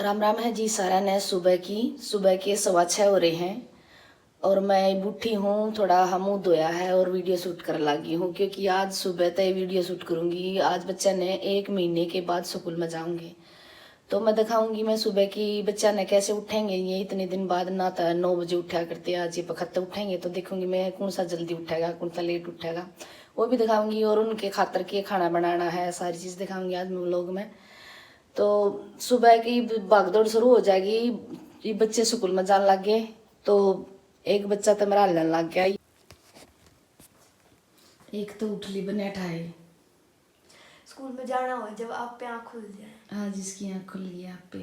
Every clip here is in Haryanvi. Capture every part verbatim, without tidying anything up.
राम राम है जी सारा ने। सुबह की, सुबह के सवा छः हो रहे हैं और मैं अब उठी हूँ, थोड़ा हाँ मुँह धोया है और वीडियो शूट कर लागी हूँ, क्योंकि आज सुबह तय वीडियो शूट करूँगी। आज बच्चा ने एक महीने के बाद स्कूल में जाऊँगी, तो मैं दिखाऊँगी मैं सुबह की बच्चा ने कैसे उठेंगे। ये इतने दिन बाद ना तो नौ बजे उठा करते, आज ये बखत उठेंगे, तो देखूँगी मैं कौन सा जल्दी उठेगा, कौन सा लेट उठेगा, वो भी दिखाऊँगी। और उनके खातर के खाना बनाना है, सारी चीज़ दिखाऊँगी आज मैं व्लॉग में। तो सुबह की भागदौड़ शुरू हो जाएगी। ये बच्चे स्कूल में जान लग गए, तो एक बच्चा तो मेरा हलन लग गया। एक तो उठ ली बने ठाए। स्कूल में जाना हो जब आप पे आँख खुल जाए। हाँ, जिसकी आँख खुल गई आप पे।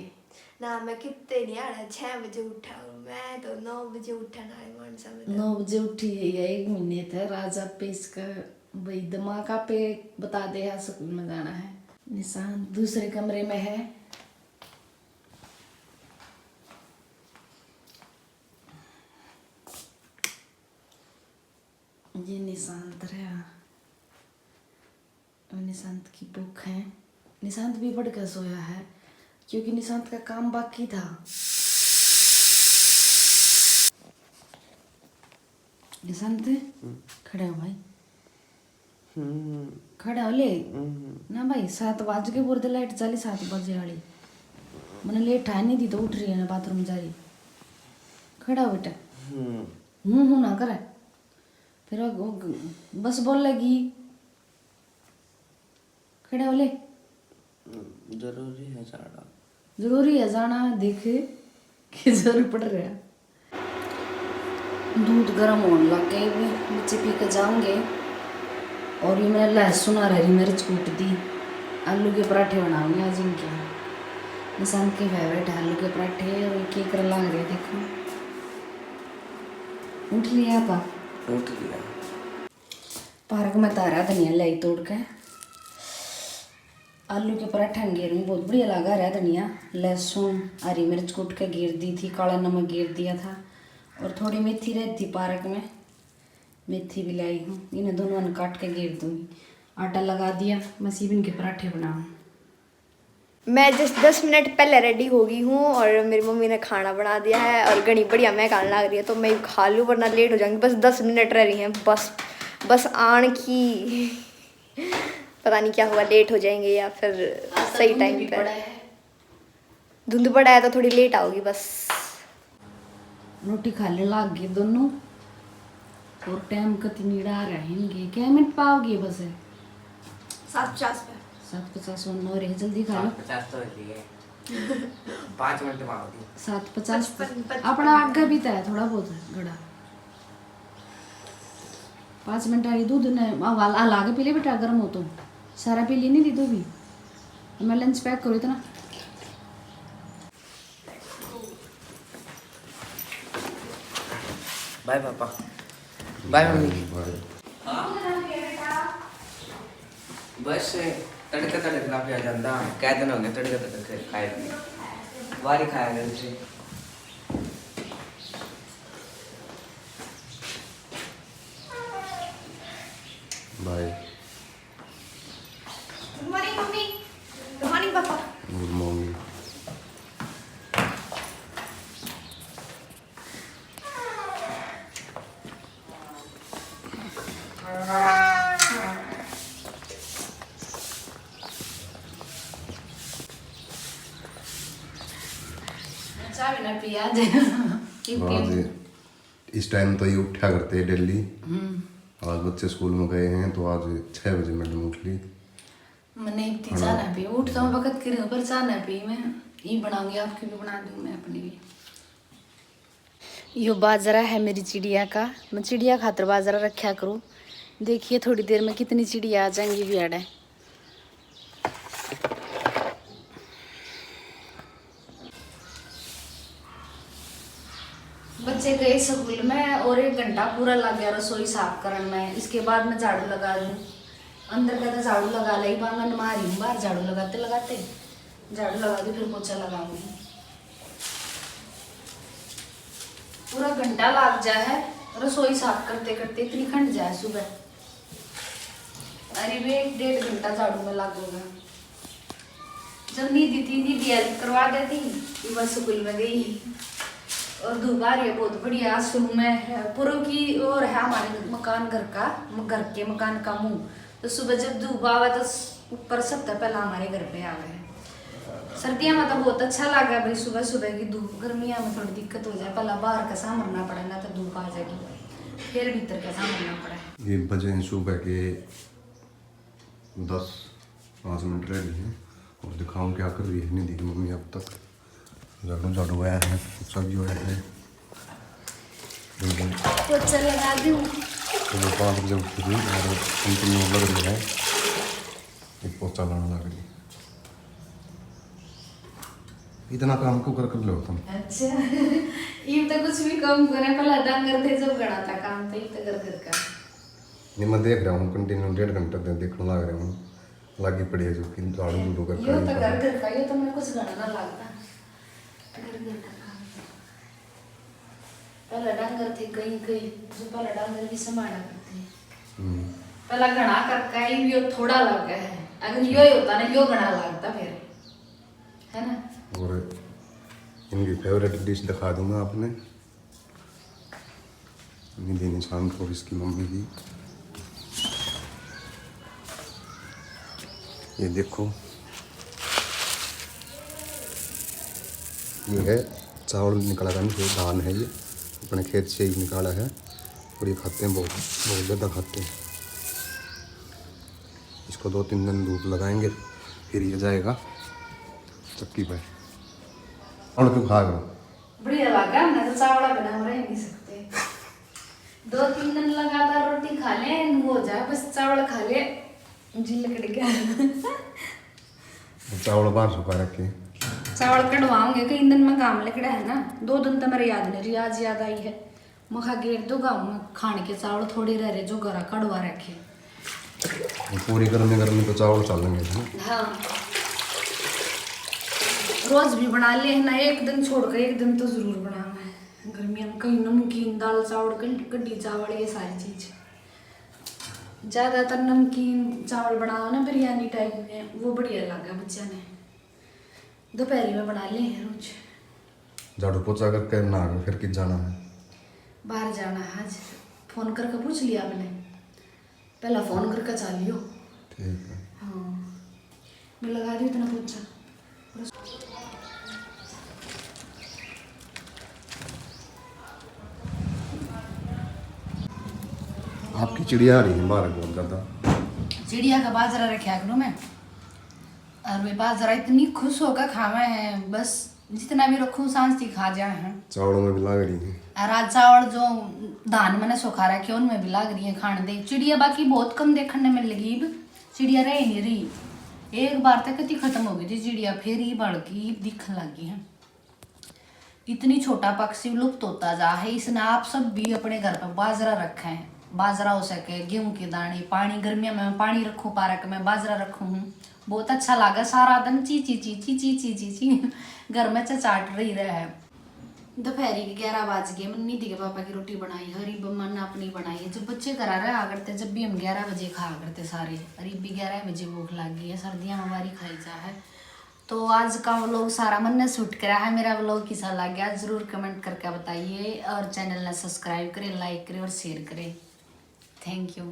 ना, मैं कितने नहीं आना, छः बजे उठा हूँ। मैं तो नौ बजे उठा ना, मानसा में तो। नौ बजे उठी है या एक महीने तक। राज आप पे इसका भाई दिमाग आप पे बता दे, हाँ, स्कूल में जाना है। निशांत दूसरे कमरे में है। ये निशांत रहा, और निशांत की बुक है। निशांत भी पढ़ कर सोया है, क्योंकि निशांत का काम बाकी था। निशांत, हम्म। खड़ा हो भाई। हम्म। खड़ा हो ले। हम्म। ना भाई, सात बज के बोल दे, लाइट चाली सात बजे वाली। मैंने लेट आने दी तो उठ रही है ना, बाथरूम जा रही। खड़ा हो बेटा। हम्म। हूँ हूँ ना करे, फिर वो ग-, बस बोलेगी। खड़ा हो ले। जरूरी है जाना। जरूरी है जाना, देख के जरूर पड़ रहा। दूध गर्म होने लग गए, भी बच्चे पी के जाऊंगे। और ये मैंने लहसुन और हरी मिर्च कूट दी, आलू के पराठे बनाऊंगी आज इनके। निशांत के फेवरेट है आलू के पराठे। और ये के कर लाग रहे, देखो, उठ लिया था। उठ लिया। पार्क में तारा धनिया लाई तोड़ के। आलू के पराठा में गेरूँ बहुत बढ़िया लगा रहा धनिया, लहसुन, हरी मिर्च कूट के गेर दी थी, काला नमक गेर दिया था, और थोड़ी मेथी रहती थी पार्क में, मेथी भी लाई हूँ। इन्हें दोनों ने काट के गेर दूंगी। आटा लगा दिया, बस इबन के पराठे बनाऊँ। मैं just दस मिनट पहले रेडी हो गई हूँ और मेरी मम्मी ने खाना बना दिया है और घनी बढ़िया महक आने लग रही है, तो मैं खा लूँ वरना लेट हो जाऊंगी। बस दस मिनट रह रही हैं, बस, बस आन की। पता नहीं क्या हुआ, लेट हो जाएंगे या फिर सही टाइम पर। धुंध पड़ा है तो थोड़ी लेट आओगी बस। रोटी खा ले लाग गए दोनों। और टाइम कति नीड़ा आ रहा है इनके, क्या मिनट पाओगे बस? सात पचास पे। सात पचास और नौ रहे, जल्दी खा लो। सात पचास तो हो गई है। पाँच मिनट में आओगी। सात पचास। पचपन, पचपन। अपना आगे भी तो है थोड़ा बहुत घड़ा। पाँच मिनट आई दूध ने, आ, वाला, आ, लागे पी ले बेटा, गर्म हो तो। सारा पी ले नहीं दी तू भी। मैं लंच पैक करो इतना। बाय पापा। बाय मम्मी। बाय। बस तड़का तड़क ना पिया जांदा, कै दिन हो गए तड़का तड़क खाए पिए। बाहर ही खाया करते। बाय। Good morning मम्मी। Good morning पापा। Good morning। चाय भी ना पिया आज। क्यों हाँ पिया? जी। इस टाइम तो ये उठा करते हैं डेली। हम्म। आज बच्चे स्कूल में गए हैं तो आज छः बजे मैडम उठ ली। मैंने इतनी हाँ। चाह ना पी, उठ तो मैं वक्त करी हूँ, पर चाह ना पी। मैं ये बनाऊंगी, आपकी भी बना दूँ मैं अपनी भी। यो बाजरा है मेरी चिड़िया का, मैं चिड़िया खातर बाजरा रखा करूँ। देखिए थोड़ी देर में कितनी चिड़िया आ जाएंगी भी आड़े। बच्चे गए स्कूल में और एक घंटा पूरा लग गया रसोई साफ करने में। इसके बाद मैं झाड़ू लगा दूँ। अंदर का तो झाड़ू लगा ले, आंगन में आ रही हूँ, बाहर झाड़ू लगाते लगाते झाड़ू लगा दूँ, फिर पोछा लगाऊंगी। पूरा घंटा लग जा है रसोई साफ करते करते, इतनी खंड जाए सुबह। अरे वे एक डेढ़ घंटा झाड़ू में लगेगा। जब निधि थी, निधि help करवा देती, ये बस स्कूल में गई। और धूप आ रही है बहुत बढ़िया, शुरू में है, पूर्व की ओर है हमारे मकान घर का, घर के मकान का मुंह। तो सुबह जब धूप आवे तो ऊपर सबसे पहला हमारे घर पे आवे है। सर्दियां में तो बहुत अच्छा लगे भाई, सुबह सुबह की धूप, गर्मियां में थोड़ी दिक्कत हो जाए, पहला बाहर का सामरना पड़े ना तो धूप आ जाएगी, फिर भीतर का सामरना पड़े। ये बजे हैं सुबह के दस, पाँच मिनट रह गए हैं और दिखाऊं क्या कर रही है निधि की मम्मी अब तक। झाड़ू झाड़ू आया है, पोछा भी होया है। पोछा लगा दूं। तो वो पाँच बजे उठी थी और कंटिन्यू लग रही है, एक पोछा लाना लग रही है। इतना काम क्यों कर कर लो तुम? अच्छा। इब तो कुछ भी काम करे, पहला डांगर थे जब घना था काम, तो इब तो घर घर का। नहीं, मैं देख रहा हूँ, कंटिन्यू डेढ़ घंटे तक देखने लग रहा हूँ, लागी पड़ी है जो कि झाड़ू झूड़ू कर यो तो घर घर का, यो तो मैं कुछ घना ना लगता। घर घर का काम। पहला डांगर थे कहीं कहीं, जो पहला डांगर भी संभाला करते। हम्म। पहला घना करके ही यो थोड़ा लग है, अगर यो ही होता ना, यो घना लगता फिर, है ना? और इनकी फेवरेट डिश दिखा दूंगा आपने। निधि निशांत और इसकी मम्मी की। ये देखो, ये है चावल निकाला था, ये धान है, ये अपने खेत से ही निकाला है और ये खाते हैं, बहुत बहुत ज़्यादा खाते हैं। इसको दो तीन दिन धूप लगाएंगे, फिर ये जाएगा चक्की पे। और क्यों खा गए? बढ़िया लगा, मैं तो चावल बिना हम रह नहीं सकते। दो तीन दिन लगातार रोटी खा ले, नु हो जाए, बस चावल खा ले, जी लकड़ गया। चावल बाहर सुखा रखे। चावल कढ़वाऊंगे, कई दिन में घाम लकड़ा है ना, दो दिन तो मेरे याद नहीं रही, आज याद आई है। मखा गेर दो गाँव में खान के चावल थोड़े रह रहे जो घरा कढ़वा रखे। पूरी गर्मी गर्मी तो चावल चालेंगे, है ना? हाँ, रोज भी बना ले ना, एक दिन छोड़ के एक दिन तो जरूर बनाना है। गर्मियों में कहीं नमकीन दाल चावल, कढ़ी चावल, ये सारी चीज। ज्यादातर नमकीन चावल बनाओ ना बिरयानी टाइप में, वो बढ़िया लगे बच्चा ने। दोपहरी में बना ले रोज। झाड़ू पोछा करके नहा के फिर कित जाना है? बाहर जाना है आज। फोन करके पूछ लिया आपने, पहला फोन करके चालियो। ठीक है। हाँ, मैं लगा दी इतना पोछा। आपकी चिड़िया आ रही है बाहर बहुत ज्यादा। चिड़िया का बाजरा रखा करूँ मैं, और वे बाजरा इतनी खुश होकर खावे हैं, बस जितना भी रखूं सांझ की खा जाए हैं। चावलों में भी लाग रही है। और आज चावल जो धान मैंने सुखा रखे उनमें भी लाग रही है खान दे। चिड़िया बाकी बहुत कम देखने में लगी, चिड़िया रह ही नहीं रही। एक बार तक कति खत्म हो गई थी चिड़िया, फिर ही बढ़ की दिखने लगी है। इतनी छोटा पक्षी लुप्त होता जा है, इसने आप सब भी अपने घर पर बाजरा रखे हैं। बाजरा हो सके, गेहूं के दाने, पानी, गर्मियों में पानी रखूं, पार्क में बाजरा रखूं हूँ, बहुत अच्छा लगा। सारा दिन ची ची ची ची ची ची ची ची घर में चचाट रही रहे है। दोपहरी के ग्यारह बज गए, मैंने निधि के पापा की रोटी बनाई है और इब मैंने अपनी बनाई है। जब बच्चे घर आ रहे आगर थे, जब भी हम ग्यारह बजे खाया करते सारे, और इब भी ग्यारह बजे भूख लग गई है। सर्दियां में बारी खाई जा है। तो आज का व्लॉग सारा मैंने शूट करा है। मेरा व्लॉग किसा लग गया जरूर कमेंट करके बताइए और चैनल ने सब्सक्राइब करें, लाइक करें और शेयर करें। Thank you.